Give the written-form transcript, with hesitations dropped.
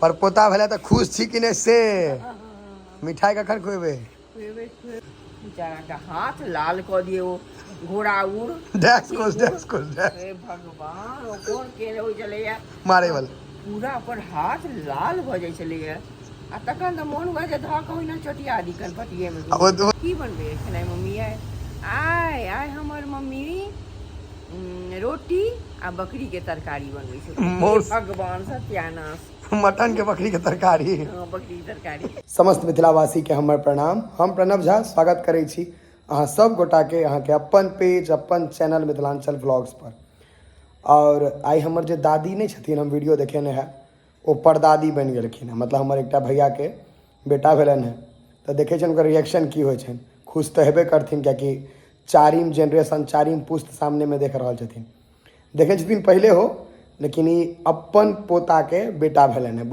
परपोता भेलै तऽ खुश छी कि नहि से? मिठाई कखन खुएबै? खुएबै। बेचारा के हाथ लाल कऽ दिए ओ घोड़ा उड़। डैश कोस, डैश कोस, डैश। हे भगवान, ओ कोन केने होइ छलैया? मारे वाला। पूरा ओकर हाथ लाल भऽ जाइ छलैया आ तखन तऽ मोन हुए जे धऽ कऽ ओहिना चोटिया दी कनपटिएमे। आ ओ की बनबै खेनाइ मम्मी आइ? आइ आइ हमर मम्मी रोटी आ बकरी के तरकारी बनबै छै। भगवान, सत्यानाश। मटन के बकरी के तरकारी। हँ, बकरी के तरकारी। समस्त मिथिलावासी के हमर प्रणाम। हम प्रणव झा स्वागत करै छी अहाँ सब गोटाके अहाँके अपन पेज, अपन चैनल मिथिलांचल व्लॉग्स पर। और आइ हमर जे दादी नहि छथिन, हम वीडियो देखेने है, ओ परदादी बनि गेलखिन हँ। मतलब हमर एकटा भैयाके बेटा भेलनि हँ, तऽ देखै छियनि हुनकर रिएक्शन की होइ छनि। खुश तऽ हेबे करथिन, कियाकि चारिम जेनरेशन, चारिम पुस्त सामनेमे देख रहल छथिन। देखै छथिन पहिले हो, लेकिन ई अपन पोताके बेटा भेलनि हँ।